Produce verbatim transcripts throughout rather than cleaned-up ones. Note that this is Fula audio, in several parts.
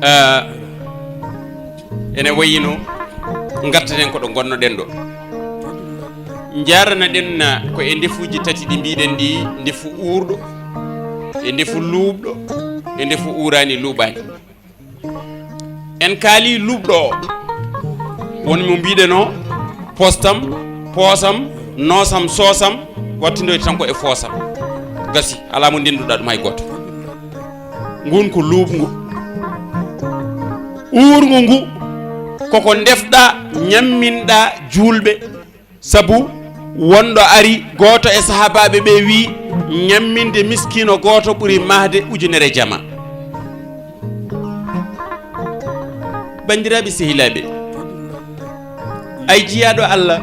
Ah, ene wayino ngattaten ko ɗo gonnoɗen ɗo. Njaranaɗen na ko e ndefuuji tati ɗi mbiɗen ɗi, ndefu uurɗo, e ndefu luuɓɗo, e ndefu uuraani luuɓaani. En kaali luuɓɗo o, won mo mbiɗen o postam, poosam, noosam, soosam, wattindoyta tan ko e foosam. Gasi, alaa mo ndenduɗaa ɗum hay gooto. Ngun ko luuɓngu. Uurngu ngu, koko ndefɗaa, ñamminɗaa juulɓe. Sabu wonɗo ari, gooto e sahaabaaɓe ɓe wi'i, "Ñamminde miskiino gooto ɓuri mahde ujunere jama." Banndiraaɓe sehilaaɓe, ay jiyaaɗo Allah,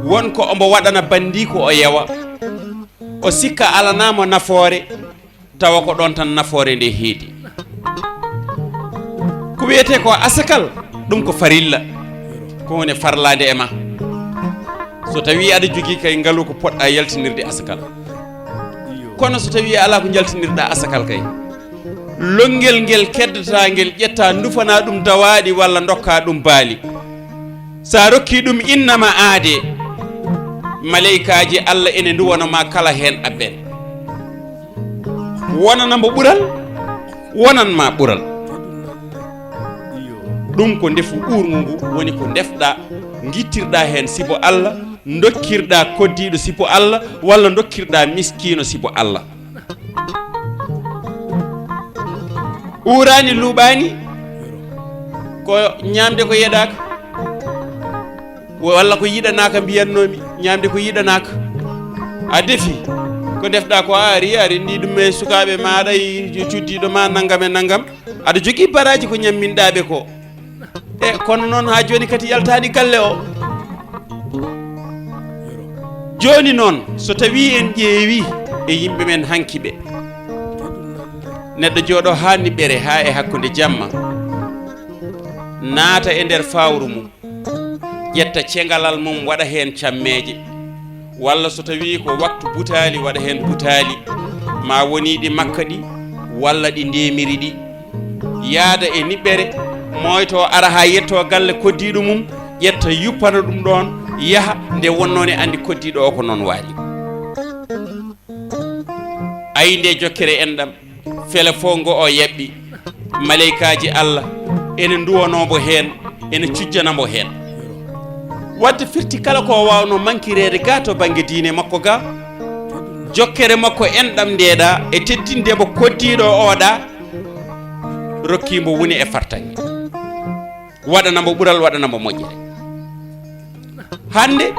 won ko omo waɗana banndiiko o yewa, o sikka alanaa mo nafoore, tawa ko ɗon tan nafoore nde heedi. Ko wiyetee ko asakal, ɗum ko farilla, ko woni farlaade e ma. So tawi aɗa jogii kay ngalu ko poɗɗa yaltinirde asakal. Kono so tawi alaa ko jaltinirɗa asakal kay, lonngel ngel keddata ngel, ƴetta ndufana ɗum dawaaɗi walla ndokka ɗum baali. Sa rokki ɗum innama aade, maleykaaji Allah ene nduwano ma kala heen abbere. Wonana mbo ɓural, wonan ma ɓural. Ɗum ko ndefu uurngu ngu, woni ko ndefɗa, ngittirɗa heen sibo Allah, dokkirɗa koddiiɗo sibo Allah, walla dokkirɗa miskiino sibo Allah. Uuraani luuɓaani, ko ñaamde ko yeɗaaka. Walla ko yiɗanaaka mbiyannoomi, ñaamde ko yiɗanaaka. A defi, ko ndefɗa ko a ari, a renndi ɗum e sukaaɓe maaɗa, e cuddiiɗo ma, nanngam e nanngam. Aɗa jogii baraaji ko ñamminɗa ɓe ko. E kono noon, haa jooni kadi yaltaani galle o. Jooni noon, so tawii en ƴeewii e yimɓe men hanki ɓe, neɗɗo jooɗo haa niɓɓere, haa e hakkunde jamma, naata e nder fawru mum, ƴetta cengalal mum, waɗa heen cammeeje, walla so tawii ko waktu butaali, waɗa heen butaali, ma wonii ɗi makka ɗi, walla ɗi ndeemiri ɗi, yaada e niɓɓere, moyto, ara haa yetto galle koddiiɗo mum, ƴetta yuppana ɗum ɗoon, yaha, nde wonnoo ne anndi koddiiɗo o ko noon waali. Ay, nde jokkere enɗam, fele fof ngo o yaɓɓi, maleykaaji Allah ene nduwanoo mbo heen, ene cujjana mbo heen. Wadde firti kala ko waawno mankireede ga to bannge diine makko ga, jokkere makko enɗam nde ɗa e teddinde mbo koddiiɗo o ɗa, rokki mbo woni e fartaŋŋe. Waɗana mbo ɓural, waɗana mbo moƴƴere. Hannde,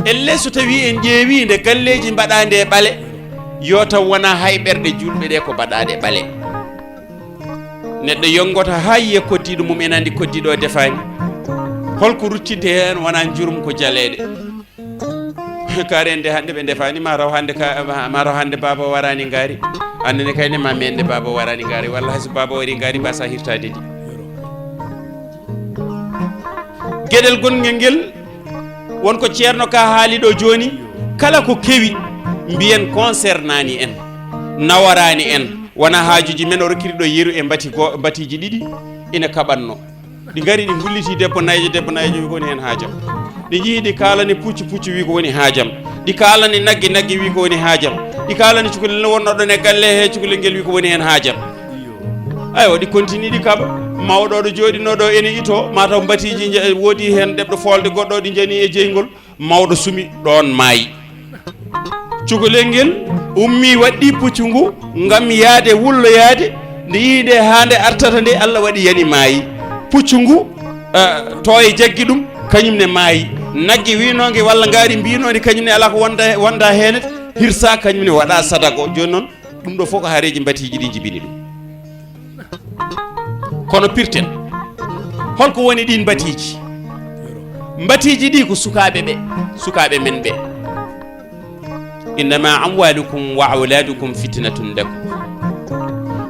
elle so tawii en ƴeewii nde galleeji mbaɗaande e ɓale, yo taw wonaa hay ɓerɗe juulɓe ɗe ko mbaɗaaɗe ɓale. Neɗɗo yonngota haa yiya koddiiɗo mum, ene anndi koddiiɗo o defaani. Holko ruttinte heen wonaa njurum ko jaleeɗe. Kaari en de hannde ɓe ndefaani, ma taw hannde ka, ma, ma taw hannde baaba waraani ngaari. Annene kayne ma men de baaba waraani ngaari, walla hay so baaba warii ngaari, mbasa hirtaade ndi. Geɗel gongel ngel, won ko ceerno ka haali ɗo jooni, kala ko kewi, mbiyen concernaani en, nawaraani en, wona haajuji men, o rokkiri ɗo yeru e mbati go-, mbatiiji ɗiɗi, ina kaɓatno. Ɗi ngari, ɗi ngulliti debbo nayeejo, debbo nayeejo wi ko woni heen haajam. Ɗi njehi, ɗi kaalani puccu, puccu wi ko woni haajam. Ɗi kaalani nagge, nagge wi ko woni haajam. Ɗi kaalani cukalel no wonno ɗon e galle he, cukalel ngel wi ko woni heen haajam. Aywa, ɗi continue, ɗi kaɓa. Mawɗo ɗo jooɗinoo ɗo ene ito, ma taw mbatiiji nje-, woodi heen ɗeɓɗo foolde goɗɗo, ɗi njani e jeyngol. Mawɗo sumi ɗoon, maayi. Cukalel ngel ummii, waɗɗii puccu ngu ngam yahde wulloyaade. Nde yii nde haa nde artata nde, Allah waɗi yani maayi. Puccu ngu, eh, tooye jaggi ɗum, kañum ne maayi. Nagge wiinoo nge walla ngaari mbiinoo nde, kañum ne alaa ko wonda, wonda heen, hirsa, kañum ne waɗa sadago. Jooni noon, ɗum ɗo fof ko haareeji mbatiiji ɗi njibini ɗum. Kono pirten, holko woni ɗiin mbatiiji? Mbatiiji ɗi ko sukaaɓe ɓe, sukaaɓe men ɓe. "Innama amwalukum wa awladukum fitnatun lakum."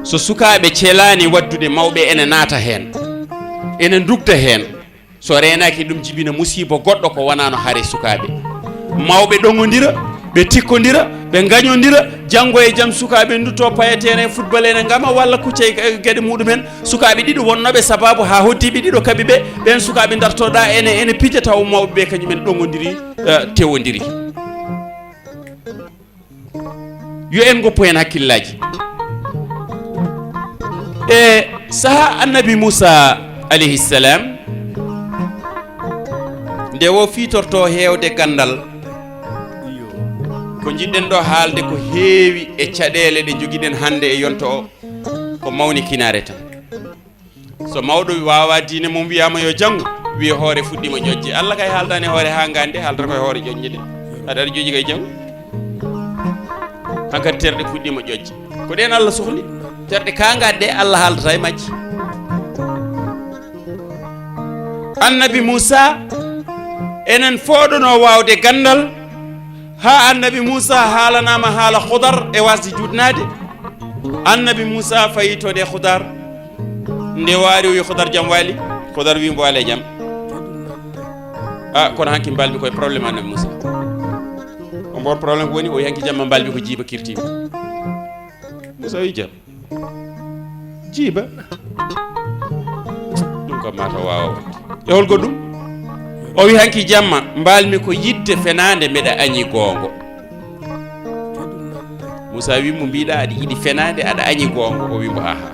So sukaaɓe celaani waɗdude, mawɓe ene naata heen, ene ndugda heen. So reenaaki, ɗum jibina musiiba goɗɗo ko wonaa no hare sukaaɓe. Mawɓe ɗoŋondira, Ɓe tikkondira, ɓe ngañondira, janngo e jam sukaaɓe ndutto paya terrain football ene ngama walla kucca e geɗe muɗumen. Sukaaɓe ɗiɗo wonnooɓe sababu haa hoddiiɓe ɗiɗo kaɓi ɓe, ɓeen sukaaɓe dartoɗa ene, ene pija taw mawɓe ɓe kañumen ɗoŋondiri, eh, tewondiri. Yo en ngoppu heen hakkillaaji. E saha Annabi Muusa alayhi salam, nde o fiitorto heewde ganndal, ko njiɗɗen ɗo haalde ko heewi e caɗeele ɗe njogiɗen hannde e yonto o, ko mawnikinaare tan. So mawɗo waawaa diine mum wiyaama yo janngu, wiya hoore fuɗɗiima ƴoƴde. Allah kay haaldaani hoore haa ngaande, haaldata koye hoore ƴoƴde de. Aɗa aɗa jooji kay janngu. Hankadi terɗe puɗɗiima ƴoƴde. Ko ɗeen Allah sohli. Terɗe kaangaɗe ɗe Allah haaldata e majje. Annabi Muusa, enen fooɗono waawde ganndal, haa Annabi Muusa haalanaama haala Khudar e waasde juutnaade. Annabi Muusa fayi toon e Khudar. Nde waari o wi Khudar jam waali. Khudar wi mbo waale jam. A, kono hanki mbalmi koye problème Annabi Muusa. O mbo problème ko woni, o wi hanki jamma mbalmi ko jiiba kirtiima. Muusa wi jam. Jiiba. Ɗum kam mata waawa wonde. E hol goɗɗum? O wi hanki jamma mbalmi ko yidde fenaande mbeɗa añi goongo. Muusa wi mo mbiɗa aɗa yiɗi fenaande aɗa añi goongo. O wi mbo aha.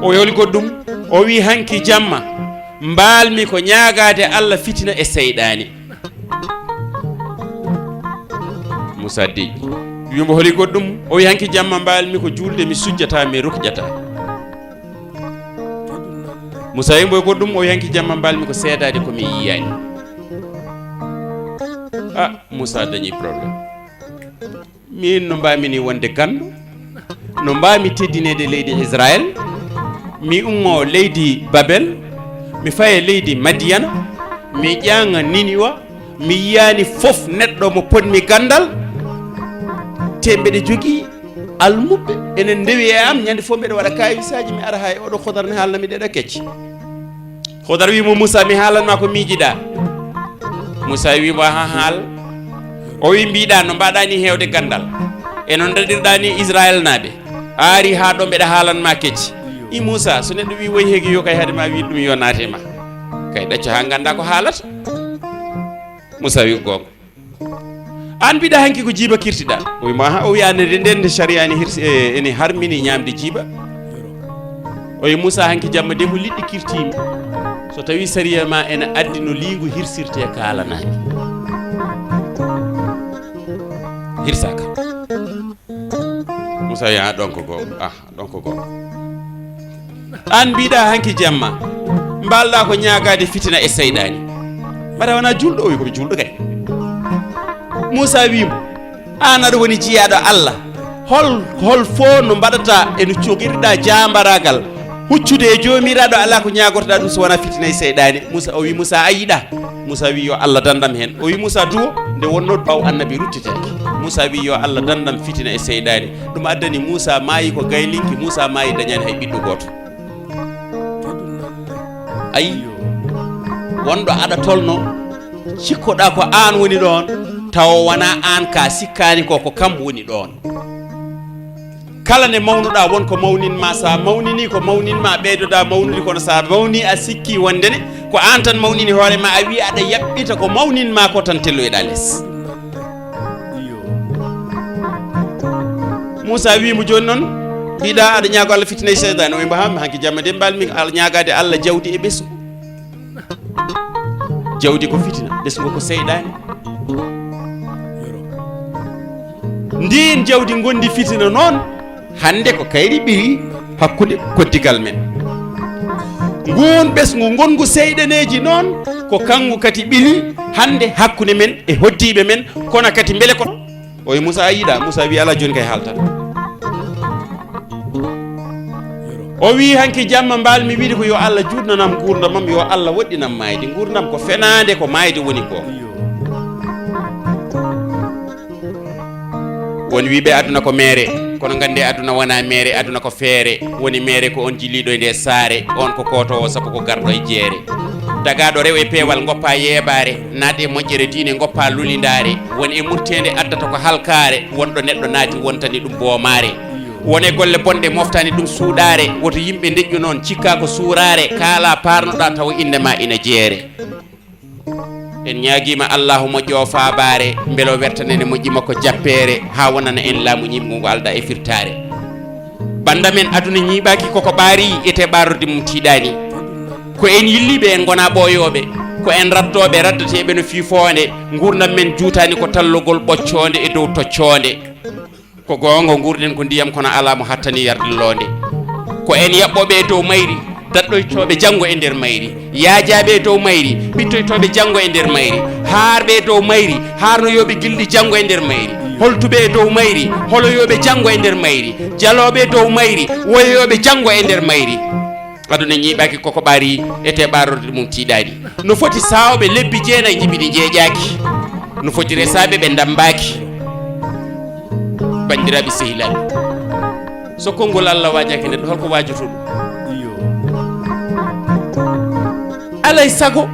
O wi holi goɗɗum? O wi hanki jamma mbalmi ko ñaagaade Allah fitina e seyɗaani. Muusa deƴƴi. Wi mbo holi goɗɗum? O wi hanki jamma mbalmi ko juulde mi sujjata mi rukƴata. Muusa wi mbo e goɗɗum? O wi hanki jamma mbalmi ko seedaade ko mi yiyaani. A, Muusa dañi problème. Min no mbaami ni wonde ganndo, no mbaami teddineede leydi Israel, mi ummo leydi Babel, mi faye leydi Madiyana, mi ƴaŋa Niniwa, mi yiyaani fof neɗɗo mo potmi ganndal, te mbeɗa jogii almuɓɓe ene ndewi e am, ñande fof mbeɗa waɗa kawisaaji, mi ara haa e oɗo Khudar mi haalna mi ɗeɗa kecce. Khudar wi mo, Muusa, mi haalan ma ko miijiɗa. Muusa wi mo, aha, haal. O wi, mbiɗa no mbaɗa ni heewde ganndal, e no daɗirɗa ni Israel naaɓe, a ari haa ɗo mbeɗa haalan ma kecce. I Muusa, so neɗɗo wi woy heegi yo kay haade ma wiide ɗum yo naate ma. Kay ɗacco haa ngannda ko haalata. Muusa wi goonga. Aan mbiɗa hanki ko jiiba kirtiɗa. O wi mo, aha, o wi aan nde nden nde sariya ene hirsi, e, ene harmini ñaamde jiiba. O wi Muusa hanki jamma de ko liɗɗi kirtiimi. So tawi sariya ma ene addi no liingu hirsirte kaalanaaki. Hirsaaka. Muusa wi, a ɗon ko goonga. Ah. Ɗon ko goonga. Aan mbiɗa hanki jamma, mbalɗa ko ñaagaade fitina e seyɗaani. Mbaɗa wona juulɗo? O wi ko mi juulɗo kay. Muusa wi mo, aan aɗa woni jiyaaɗo Allah. Hol, hol fo no mbaɗata e no cogirɗa jaambaraagal? Huccude e joomiraaɗo alaa ko ñaagortoɗa ɗum so wona fitina e seyɗaani. Muusa, o wi Muusa a yiɗa. Muusa wi yo Allah dandam heen. O wi Muusa duwo nde wonno baw annabi ruttitaaki. Muusa wi yo Allah dandam fitina e seyɗaani. Ɗum addani Muusa maayi ko gaylinki, Muusa maayi dañaani hay ɓiɗɗo gooto. Ayi, wonɗo aɗa tolno, cikkoɗa ko aan woni ɗoon, tawa wona aan ka sikkaani ko, ko kam woni ɗoon. Kala nde mawnuɗa won ko mawnin ma, sa mawnini ko mawnin ma, ɓeydoɗa mawnude, kono sa mawni a sikki wonde ne ko aan tan mawnini hoore ma, a wi aɗa yaɓɓita ko mawnin ma ko tan telloyɗa les. Muusa wi mo jooni noon mbiɗa aɗa ñaago Allah fitina e seytaane, o wi mbo ha hanki jamma de mbalmi ñaagaade Allah jawdi e ɓesngu. Jawdi ko fitina, ɓesngu ko seyɗaani. Ndiin jawdi ngondi fitina noon, hannde ko kayri ɓiri hakkunde koddigal men. Nguun ɓesngu ngonngu seyɗaneeji noon, ko kanngu kadi ɓiri hannde hakkunde men e hoddiiɓe men, kono kadi mbele ko O wi Muusa a yiɗa? Muusa wi ala, jooni kay haaltan. O wi hanki jamma mbalmi wiide ko yo Allah juutnanam nguurndamam, yo Allah woɗɗinam maayde. Nguurndam ko fenaande, ko maayde woni ko. Won wiiɓe aduna ko meere, kono nganndi aduna wona meere, aduna ko feere. Woni meere ko on jilliiɗo e nde saare, on ko kootoowo sabu ko garɗo e jeere. Dagaaɗo rew e peewal, ngoppa yeebaare, naat e moƴƴere diine, ngoppa lulindaare. Won e murteende addata ko halkaare, wonɗo neɗɗo naati wontani ɗum boomaare. Won e golle bonɗe moftani ɗum suuɗaare, woto yimɓe ndeƴƴu noon, cikkaa ko suuraare, kaalaa paarnoɗaa tawa innde maa ina jeere. En ñaagiima Allaahu moƴƴo o faabaare, mbele o wertanane moƴƴi makko jappeere, haa wonana en laamu ñiiɓngu ngu aldaa e firtaare. Bannda men aduna ñiiɓaaki koko ɓaari, etee ɓaarorde mum tiiɗaani. Ko en yilliiɓe, en ngonaa ɓooyooɓe, ko en raddooɓe, raddateeɓe no fii foonde, nguurndam men juutaani ko tallogol ɓoccoonde e dow toccoonde. Ko goonga, nguurɗen ko ndiyam, kono alaa mo hattani yarde loonde. Ko en yaɓɓooɓe e dow mayri, daɗɗoytooɓe janngo e nder mayri, yaajaaɓe e dow mayri, ɓittoytooɓe janngo e nder mayri, haarɓe e dow mayri, haarnoyooɓe gilɗi janngo e nder mayri, holtuɓe e dow mayri, holoyooɓe janngo e nder mayri, jalooɓe e dow mayri, woyoyooɓe janngo e nder mayri. Aduna ñiiɓaaki koko ɓaari, etee ɓaarorde mum tiiɗaani. No foti saawɓe lebbi jeenayi njiɓi ɗi njeeƴaaki. No foti resaaɓe ɓe ndammbaaki. Banndiraaɓe sehilaaɓe, so konngol Allah waajaaki neɗɗo, holko waajotoo ɗum? Iyo. Alay sago,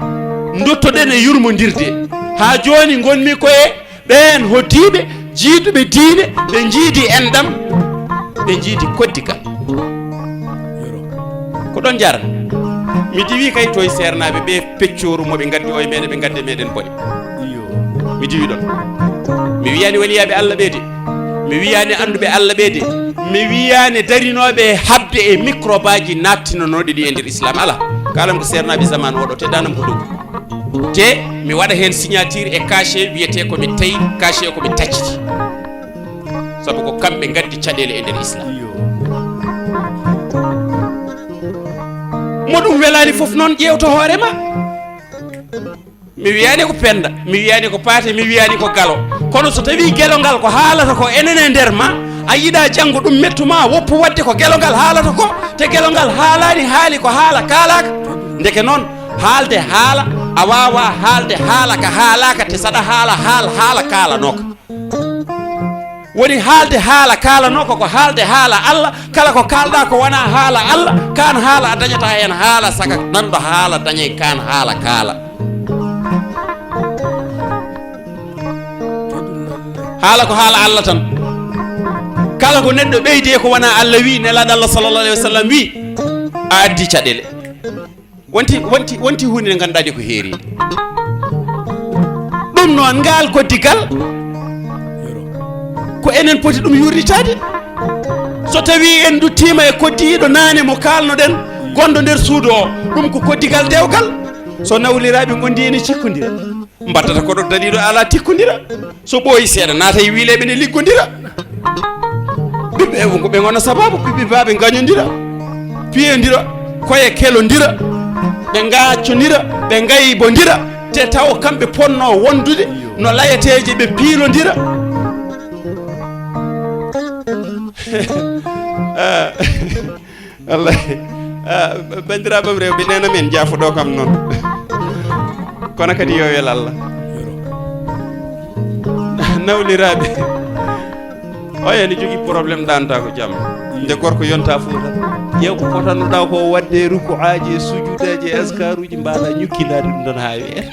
ndottoɗen e yurmondirde. Haa jooni ngonmi ko e ɓeen hoddiiɓe, jiiduɓe diine, ɓe njiidi enɗam, ɓe njiidi koddigal. Ko ɗon njaran. Mi diwi kay to e seernaaɓe ɓe peccooru mo ɓe ngaddi o e meɗen, ɓe ngaddi e meɗen bone. Mi diwi ɗon. Mi wiyaani waliyaaɓe Allah ɓe de. Mi wiyaani annduɓe Allah ɓe de. Mi wiyaani darinooɓe haɓde e microbaaji naattinanooɗi ɗi e nder Islam. Alaa. Kaalam ko seernaaɓe zaman oɗo, te danam ko dow. Te mi waɗa heen signature e cachet wiyetee ko mi tawi, cachet ko mi tacciti. Sabu ko kamɓe ngaddi caɗeele e nder Islam. Mo ɗum welaani fof noon, ƴeewto hoore ma. Mi wiyaani ko Pennda, mi wiyaani ko Paate, mi wiyaani ko Galo. Kono so tawii gelongal ko haalata ko enen e nder ma, a yiɗaa janngo ɗum mettu ma, woppu waɗde ko gelongal haalata ko, te gelongal haalaani, haali ko haala kaalaaka. Ndeke noon, haalde haala, a waawaa haalde haala ka haalaaka, te saɗa haala haal haala kaalanooka. Woni haalde haala kaalanooka ko haalde haala Allah, kala ko kaalɗaa ko wonaa haala Allah, kaan haala a dañataa heen haala, saka nanɗo haala dañay kaan haala kaala. Haala ko haala Allah tan. Kala ko neɗɗo ɓeydi e ko wonaa Allah wii, Nelaaɗo Allah sallallahu alayhi wa sallam wii, a addi caɗeele. Wonti, wonti, wonti huunde nde ngannduɗaa nde ko heeriinde. Ɗum noon, ngaal koddigal, ko enen poti ɗum yuurnitaade. So tawii en nduttiima e koddiiɗo naane mo kaalnoɗen, gonɗo nder suudu o, ɗum ko koddigal dewgal. So nawliraaɓe ngondi ene cikkondira. Mbaddata koɗo daliiɗo alaa tikkondira. So ɓooyi seeɗa, naata e wiileeɓe ne liggondira. Ɓiɓɓe, ko ɓe ngona sabaabu, ɓiɓɓe baaɓe ngañondira, piyondira, koye kelondira, ɓe ngaccondira, ɓe ngaybondira, te taw kamɓe ponnoo wondude no layeteeje ɓe piilondira. Ah. Wallahi. Ah, banndiraaɓe am rewɓe, neena men jaafoɗo kam noon. Kono kadi yo wel Allah. Nawliraaɓe. Oya ne jogii problème ɗaanta ko jam. Nde gorko yonta Fuuta. Ƴeew ko potannoɗaa ko waɗde ruku'aaji e sujuudaaji e askaruuji, mbaɗa ñukkindaade ɗum ɗon haa weeɓa.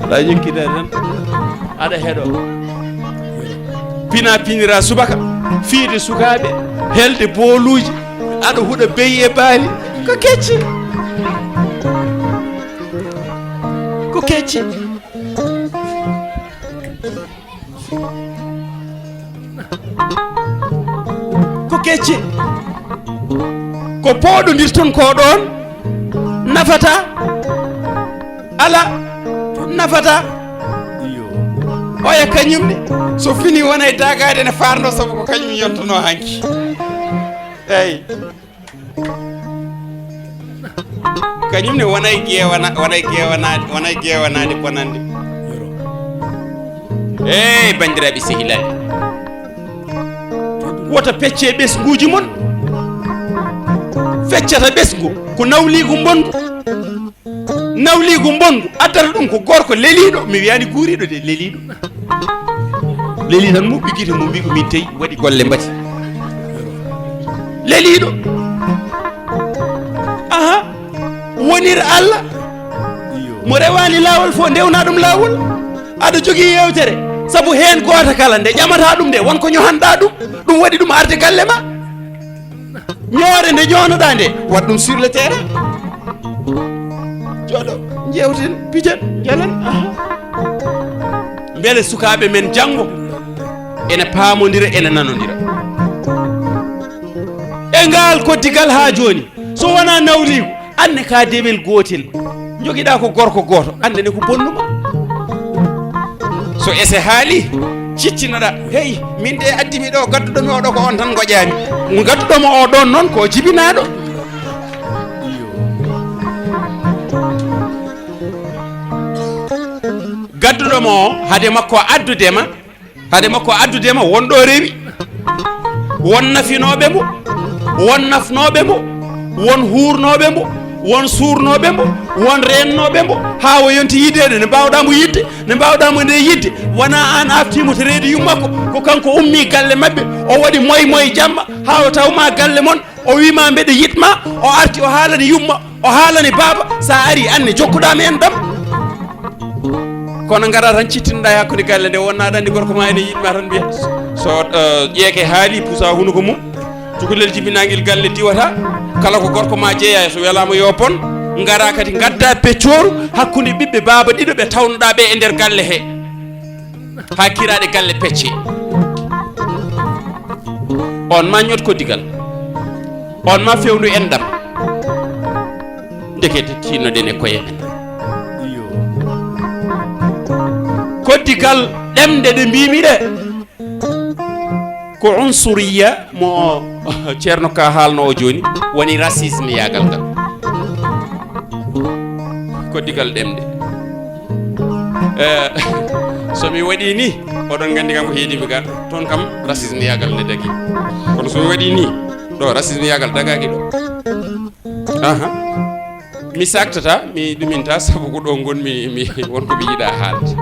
Aɗa ñukkita tan, aɗa heɗo. Pina pinira subaka, fiide sukaaɓe, helde booluuji, aɗa huɗa beyi e baali. Ko kecci. Ko kecci. Ko kecci. Ko pooɗondirton ko ɗoon nafata, ala nafata. Oya kañum ne, so fini wona e dagaade ne farndo, sabu ko kañum yontono hanki. Eyi. Kañum ne wonay geewana, wonay geewanaade, wonay geewanaade bonande. Eey, banndiraaɓe sehilaaɓe, wota peccee ɓesnguuji mon. Feccata ɓesngu ko nawliigu mbonngu. Nawliigu mbonngu addata ɗum ko gorko leliiɗo, mi wiyaani guuriiɗo de, leliiɗo. Lelii tan muɓɓi gite mum, mbi ko min teyi, waɗi golle mbati. Leliiɗo. Wonir Allah mo rewaani laawol fof, ndewna ɗum laawol. Aɗa jogii yeewtere, sabu heen gooto kala nde ƴamata ɗum nde, won ko ñohanɗa ɗum, ɗum waɗi ɗum arde galle ma. Ñoore nde ñoonoɗa nde, waɗ ɗum sur le terrain. Jooɗo, njeewten, pijen, jalen. Aha. Mbele sukaaɓe men janngo ene paamondira, ene nanondira. E ngaal koddigal haa jooni, so wonaa nawliigu, anne ka dewel gootel. Njogiɗa ko gorko gooto, annene ko bonnuma. So ese haali, cittinoɗa, hey, min de addi mi ɗo, gadduɗo mi oɗo ko on tan ngoƴaami. Mo gadduɗo mo o ɗon noon ko jibinaɗo. Gadduɗo mo o, hade makko addudema, hade makko addudema, won ɗo rewi, won nafinooɓe mo, won nafnooɓe mo, won huurnooɓe mo, won suurnooɓe mo, won reennooɓe mo, haa o yonti yiddeede, ne mbaawɗa mo yidde, ne mbaawɗa mo nde yidde. Wona aan aaftii mo to reedu yummakko, ko kanko ummi galle maɓɓe, o waɗi moy moy jamma, haa o tawma galle mon, o wiima mbeɗa yiɗma, o arti o haalani yumma, o haalani baaba, sa ari anne jokkuɗa mi en ɗam. Kono ngara tan cittinoɗa e hakkude galle nde, wonna aɗa anndi gorko ma ene yiɗma tan mbiya. So, eh, ƴeeke haali, pusa hunuko mum, cukalel jibinagel galle diwata, kala ko gorko ma jeeya, so welama yo bon, ngara kadi ngadda peccooru hakkude ɓiɓɓe baaba ɗiɗo ɓe tawnoɗa ɓe e nder galle he. Haa kiraɗe galle pecce. On ma ñot koddigal. On ma fewnu en ɗam. Ndekete tinnoɗen e koye men. Koddigal ɗemɗe ɗe mbimi ɗe. Ko unsuriya mo Ceerno Ka haalno o jooni, woni racisme yagal ngal. Koddigal ɗemɗe. Eh, so mi waɗi ni, oɗon nganndi kam ko heedi mi ga, toon kam racisme yagal nde dagi. Kono so mi waɗi ni, ɗo racisme yagal dagaki ɗo. Aha. Mi saktata, mi ɗuminta, sabu ko ɗo ngonmi, mi, won ko mi yiɗa haalde.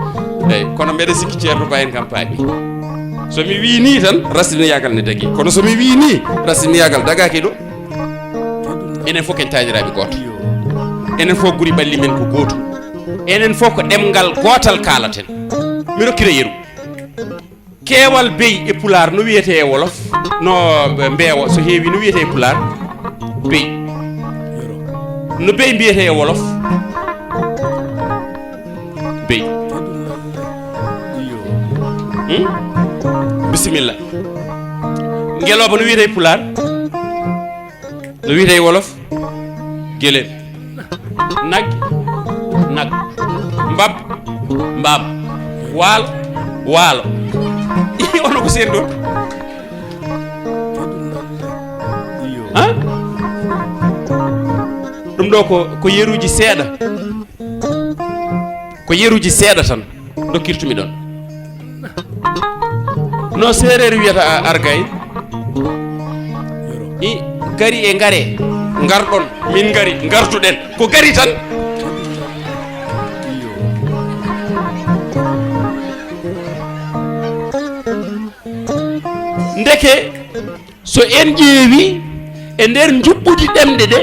Eyi, kono mbeɗa sikki Ceerno Ba en kam paami. So mi wii ni tan, racisme yagal ne dagi. Kono so mi wii ni, racisme yagal dagaki ɗo. Enen fof ken taaniraaɓe gooto. Enen fof guri ɓalli men ko gootum. Enen fof ko ɗemngal gootal kaalaten. Mi rokkira yeru. Keewal bey e pulaar no wiyetee e wolof? No mbeewa so heewi no wiyetee e pulaar? Bey. No bey mbiyetee e wolof? Bey. Hmm? Bisimilla. Ngelooba no wiyetee e pulaar? No wiyetee e wolof? Geleem. Nagge. Nag. Mbab. Mbaam. Waalo. Waalo. Ono ko seeri ɗon? Ha? Ɗum ɗo ko, ko yeruuji seeɗa. Ko yeruuji seeɗa tan ndokkirtumi ɗon. No seereer wiyata a-, argay? I gari e ngare, ngarɗon, min ngari, ngartuɗen. Ko gari tan. Ndeke so en ƴeewi e nder njuɓɓudi ɗemɗe ɗe,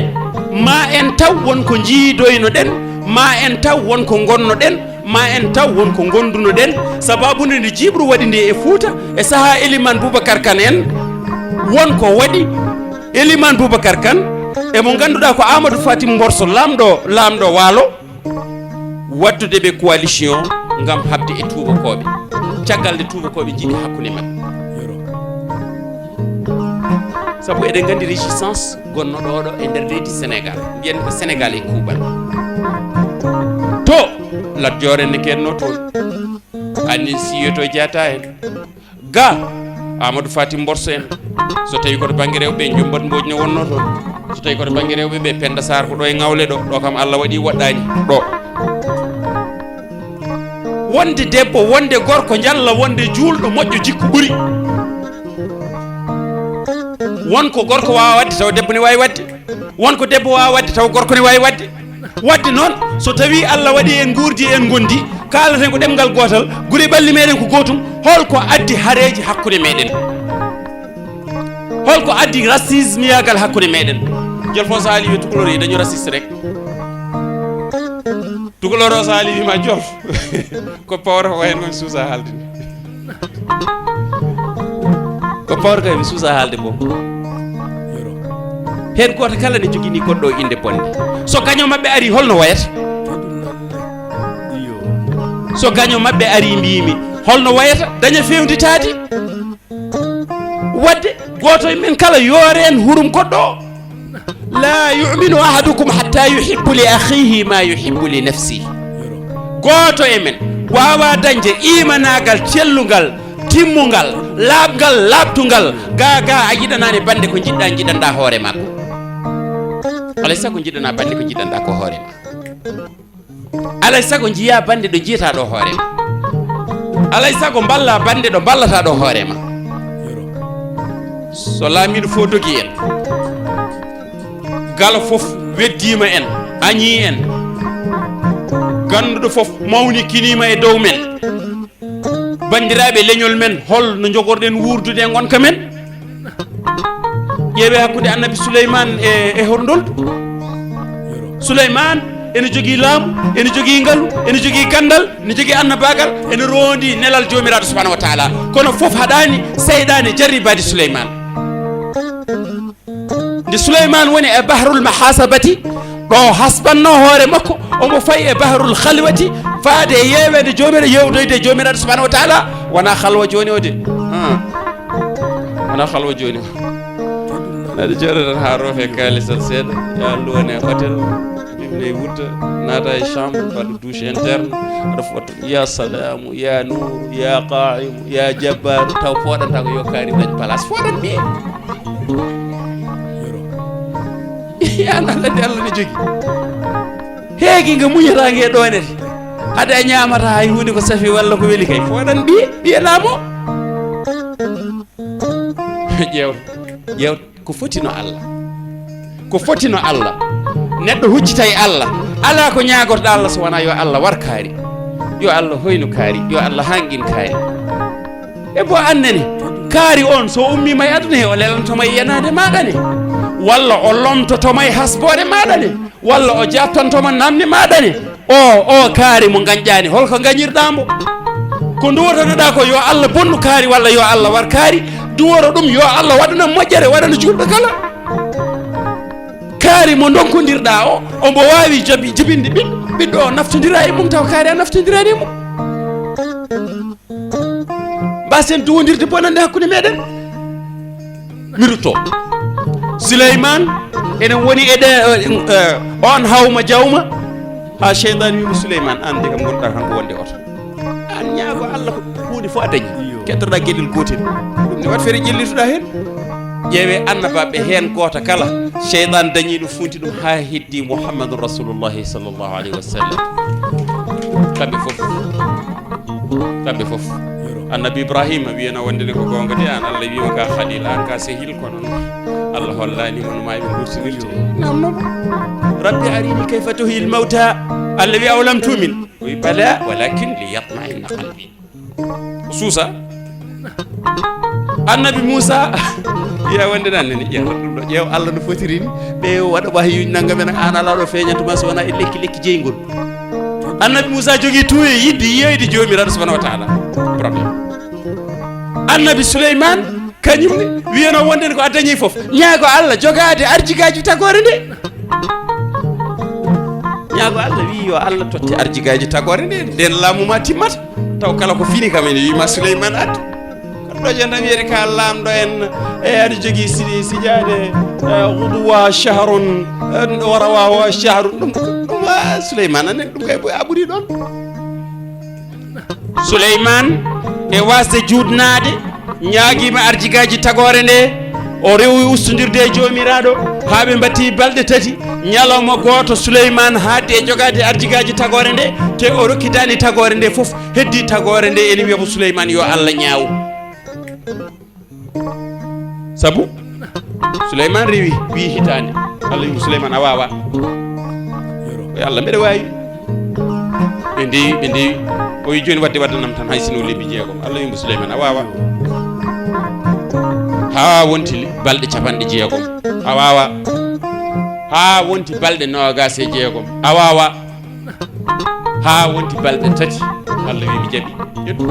ma en taw won ko njiidoynoɗen, ma en taw won ko ngonnoɗen, ma en taw won ko ngondunoɗen. Sababu nde nde jiiɓru waɗi nde e Fuuta, e sahaa Eliman Boubacar Kane en, won ko waɗi Eliman Boubacar Kane, e mo ngannduɗaa ko Amadou Fatim Mborso, laamɗo, laamɗo Waalo. Waddude ɓe coalition ngam haɓde e tuubakooɓe, caggal nde tuubakooɓe njiɗi hakkunde maɓɓe. Sabu eɗen nganndi résistance gonnoɗo oɗo e nder leydi Sénégal, mbiyen ko Sénégal e kuuɓal. To Lat Joor en ne kennoo toon, Aline Sitoé Diatta en. Ga Amadou Fatim Mborso en, so tawi koto bannge rewɓe, Jumbat Mbodj ne wonno toon. So tawi koto bannge rewɓe ɓe, Penda Sarr ko ɗo e Ngawle ɗo, ɗo kam Allah waɗi woɗɗaani ɗo. Wonde debbo, wonde gorko, njalla wonde juulɗo, moƴƴo jikku ɓuri. Won ko gorko waawa waɗde, tawa debbo ne waawi waɗde. Won ko debbo waawa waɗde, tawa gorko ne waawi waɗde. Waɗde noon, so tawii Allah waɗi en nguurdi, en ngondi, kaalaten ko ɗemngal gootal, guri ɓalli meɗen ko gootum, hol ko addi hareeji hakkunde meɗen? Hol ko addi racismeyaagal hakkunde meɗen? Jolfo so haali wiya tukulor yi dañu raciste rek. Tukuloro so haali wiima jolof. Ko pawra ko hen kon suusa haalde ni. Ko pawra kay mi suusa haalde mbo. Heen gooto kala ne jogini goɗɗo o innde bonde. So gaño maɓɓe ari holno wayata? So gaño maɓɓe ari mbiimi holno wayata? Daña fewnditaade. Wadde gooto e men kala yooreen hurum goɗɗo o. La yuminu ahadukum hatta yuhibbu li akhihi ma yuhibbu li nafsihi. Gooto e men waawa dañde imanaagal tellungal, timmungal, laaɓngal, laaɓtungal, ga ga a yiɗanaani bannde ko njiɗɗa njiɗanɗa hoore makko. Alay sago njiɗana bannde ko njiɗanɗa ko hoore ma. Alay sago njiya bannde ɗo njiyata ɗo hoore ma. Alay sago mballa bannde ɗo mballata ɗo hoore ma. So laamiiɗo fof dogi en, galo fof weddiima en, añii en, gannduɗo fof mawnikiniima e dow men. Banndiraaɓe leñol men, hol no njogorɗen wuurdude e ngonka men? Ƴeewee hakkunde annabi Suleymaan e, e horndoldu. Suleymaan ene jogii laamu, ene jogii ngalu, ene jogii ganndal, ene jogii annabaagal, ene roondi nelal Joomiraaɗo subhaanahu wa taala. Kono fof haɗaani seyɗaane jarribaade Suleymaan. Nde Suleymaan woni e bahrul muhasabati, ɗo hasbanno hoore makko, omo fayi e bahrul khalwati, faade e yeeweende Joomiraaɗo, yeewdoyde e Joomiraaɗo subhaanahu wa taala. Wonaa halwa jooni o de. Ah. Wonaa halwa jooni o. Aɗa jooɗo tan haa roofe kaalisal seeɗa, ya luwane e hôtel, ɗimne e wutta, naata e chambre, mbaɗa douche interne, aɗa fota, ya salaamu, ya nuuru, ya qaa'imu, ya jabbaaru, taw fooɗanta ko yo kaari dañ place. Fooɗan ɓiye. An Allah de, Allah ne jogi. Heegi nga muñata nge ɗoonete. Hade a ñaamata hay huunde ko safi walla ko weli kay. Fooɗan ɓiye, ɓiye laamo. Ƴeew, ƴeew, ko foti no Allah. Ko foti no Allah. Neɗɗo huccita e Allah. Alaa ko ñaagorɗo Allah so wonaa yo Allah war kaari. Yo Allah hoynu kaari. Yo Allah hanqin kaari. E bo annene, kaari on so ummiima e aduna he, o lelanto ma e yenaande maaɗa ne? Walla o lomtoto ma e hasboore maaɗa ne? Walla o jaabtanto ma namne maaɗa ne? O, o kaari mo ngañƴaani, holko ngañirɗaa mbo? Ko duwotoɗaa ko yo Allah bonnu kaari walla yo Allah war kaari, duworo ɗum yo Allah waɗana moƴƴere, waɗana juulɗo kala. Kaari mo ndonkondirɗaa o, omo waawi jabi-, jibinde ɓiɗɗo, ɓiɗɗo o naftondira e mum taw kaari a naftondiraani e mum. Mbasen duwondirde bonande hakkunde meɗen. Mi rutto. Suleyman ene woni e ɗe, eh, eh, on hawma jawma. Ha seyɗan wimo Suleyman, an de kam gonɗa kanko wonde oto. An ñaago Allah ko huunde fof a dañi. Iyo. Kettoɗa gueɗel gotel. Ɗum ne wat feere ƴellitoɗa hen. Ƴeewe annabaɓe hen goto kala, seyɗan dañi ɗum funti ɗum ha heddi Muhammadun Rasulullahi sallallahu alaihi wasallam. Kamɓe fof. Kamɓe fof. Annabi Ibrahima wiyano wonde ne ko goonga de, an Allah wiima ka khalil, an ka sehil, kono noon Allah hollanima no ma eɓe gurtinirte. Nam noon. Rabbi arini kayfa tuhyil mawta. Allah wi awalam tumin. O wi bala walakin liyatma'inna qalbi. Suusa. Annabi Moussa wiya wonde nan nani ƴeew ɗum ɗo, ƴeew Allah no fotiri ni. Ɓe waɗa wahyuji nangam en, an ala ɗo feeñantuma so wona e lekki, lekki jeygol. Annabi Moussa jogii tuuye yiɗde yiyoyde Joomiraaɗo subhanahu wa taala. Problème. Annabi Suleyman kañum ne wiyano wonde ko a dañi fof. Ñaago Allah jogaade arjigaaji tagoore nde. Ñaago Allah wi yo Allah totte arjigaaji tagoore nde, nden laamu ma timmata. Taw kala ko fini kam ene wima Suleyman addi. Kono ɗo jonta wiyete ka laamɗo en, e aɗa jogii si-, sijaade, eh, ghuduwa shahrun, eh, wa rawaha shahrun. Ɗum, ɗum, ah, Suleyman anen ɗum kay a ɓuri ɗon. Suleyman e wasde juutnaade, ñaagiima arjigaaji tagoore nde, o rewi ustondirde e Joomiraaɗo, haa ɓe mbatti balɗe tati. Ñalawma gooto, Suleyman haaɗi e jogaade arjigaaji tagoore nde, te o rokkitaani tagoore nde fof. Heddi tagoore nde ene wiya mo, Suleyman, yo Allah ñaaw. Sabu Suleyman rewi, wi hitaande. Allah wi mo, Suleyman, a waawa. O wi, Allah, mbeɗa waawi. Ɓe ndewi, ɓe ndewi. O wi, jooni wadde waddanam tan, hay sino lebbi jeegom. Allah wi mo, Suleyman, a waawa. Haa wonti le-, balɗe capanɗe jeegom. A waawa. Haa wonti balɗe noogaas e jeegom. A waawa. Haa wonti balɗe tati, Allah wi mi jaɓi. Ƴettu.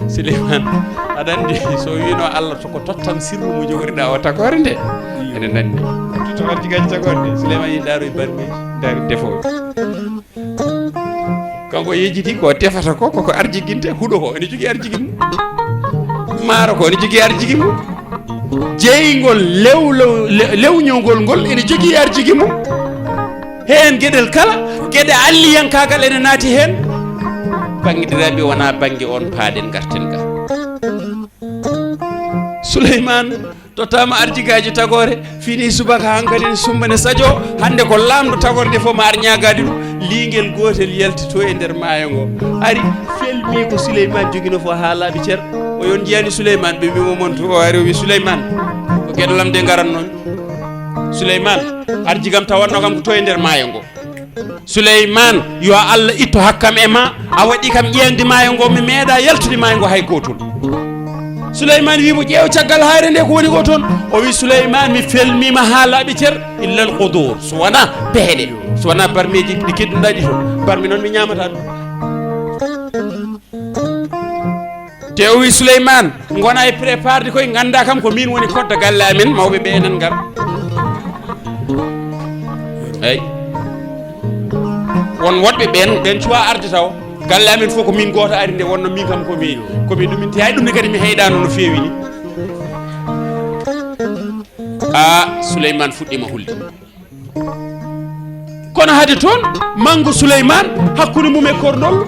Suleyman, aɗa anndi, so wino Allah to ko tottam sirru mo jogoriɗa o tagoore nde. Ene nanni. Tottam arjigaaji tagoore nde. Suleyman yi ndaaro e barmeeji, ndaari defooɓe. Kanko yejjiti ko tefata ko, koko arjiginte, huɗo ko ene jogii arjigi mum. Maaro ko ene jogii arjigi mum. Jeyngol lewlo-, le-, lewñowgol ngol ene jogii arjigi mum. Heen geɗel kala, geɗe alliyankaagal ene naati heen. Banndiraaɓe, wonaa bannge oon paaɗen ngarten ga. Suleyman tottaama arjigaaji tagoore, fini subaka hankadi ne sumba ne sajo, hannde ko laamɗo tagoore nde fof ma ar ñaagaade ɗum. Liingel gootel yalti to e nder maayo ngo. Ari felmi ko Suleyman jogino fof haa laaɓi cer. O yon jiyani Suleyman, ɓe mbiimo mon to, o ari o wi Suleyman, ko geɗe lam de ngaran noon. Suleyman, arjigam tawanno kam ko to e nder maayo ngo. Suleyman, yo Allah ittu hakkam e ma, a waɗi kam ƴeeŋde maayo ngo, mi meeɗa yaltude maayo ngo hay gootol. Suleyman wi mo, ƴeew caggal hayre nde ko woni ko toon. O wi, Suleyman, mi felmima haa laaɓi cer, illal qudur, so wona peheɗe, so wona barmeji ɗi kedduɗa ɗi toon. Barmi noon mi ñamata ɗum. Te o wi, Suleyman, gona e préparde koye, ganda kam ko min woni kodda galle amen, mawɓe ɓe enen ngar. Eyi. Won woɗɓe ɓen, ɓen cuwa arde taw. Galle amen fof ko min gooto ari nde wonno min kam ko mi, ko mi ɗumin. Te hay ɗum ne kadi mi heyɗano no feewi ni. A, Suleyman fuɗɗima hulde. Kono hade toon, mangu Suleyman hakkunde mum e kornol.